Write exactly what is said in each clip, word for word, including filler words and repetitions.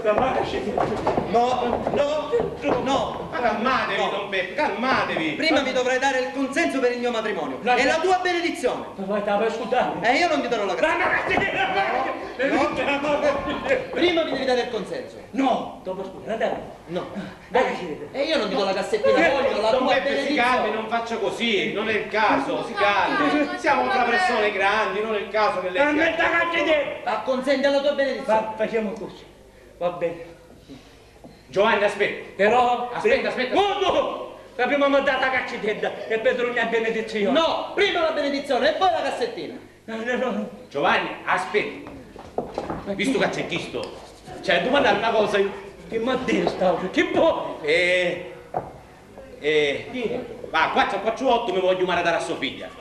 No, no, no. Ma calmatevi, don Peppi, calmatevi. Prima vi dovrei dare il consenso per il mio matrimonio e la tua benedizione. Ma vai, ti ascoltare. E io non ti darò la cassetta. No. Prima mi devi dare il consenso. No, dopo scusa, andate. No. Dai, e io non ti do la cassettina, voglio la tua benedizione. Don Peppi, si calmi, non faccia così, non è il caso, si calmi. Siamo tra persone grandi, non è il caso che lei... Acconsenti alla tua benedizione. Facciamo così. Va bene. Giovanni, aspetta. Però... Aspetta, aspetta. Mutu! La prima mi dà la caccitedda e poi tu la benedizione. No, prima la benedizione e poi la cassettina. No, no, no. Giovanni, aspetta. Visto che c'è chisto, c'è da dumannari una cosa. Chi mi ha dettu? Chi vuoi? Eh, eh, va, quattro quattro otto, mi voglio maritare a sua figlia.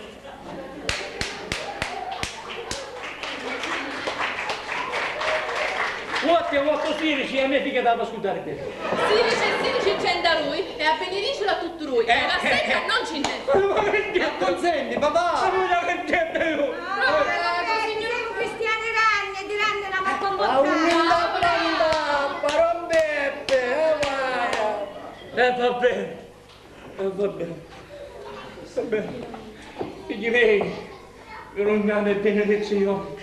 Otto e otto sedici, a me figlia t'ha ascoltare bene. Sedici e sedici c'è da lui e a benedicere a tutti lui. Eh, la setta non ci n'è. Acconsenti, papà! Ma non la contenta io! Allora, signori cristiani ranni e di ranni la ma convocare. Aumenta la bamba, don Peppi, eh, guarda. Eh, va bene. Eh, va bene. Va bene. Figghi miei, vi dugnu a me benedizioni.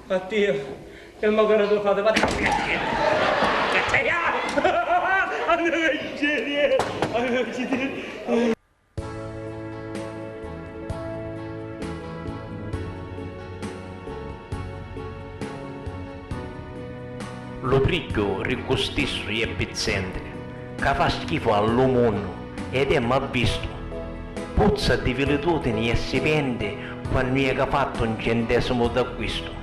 A tia e a mo caro frati, va. Lu prigghiu ri cu stissu è pizzenti, ca fa schifu a lu munnu ed è mal vistu. Puzza di vilitudini e si penti quannu iè ca fattu un centesimu d'acquistu.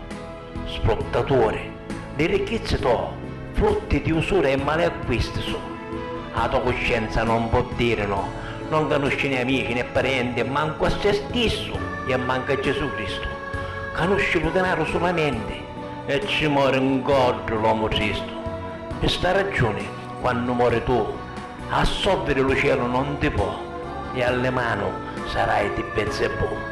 Spruttaturi, li ricchizzi to, frutti di usura e mali acquisti su. A to cuscenza non po diri no, non canusci né amici né parenti, mancu a se stissu e mancu a Gesù Cristu. Canusci lu dinaru sulamenti e ci mori ncoddu l'omu tristu. Pi sta ragiuni, quannu mori tu, a sovviri lu celu non ti po, e a li manu sarai di Belzebù.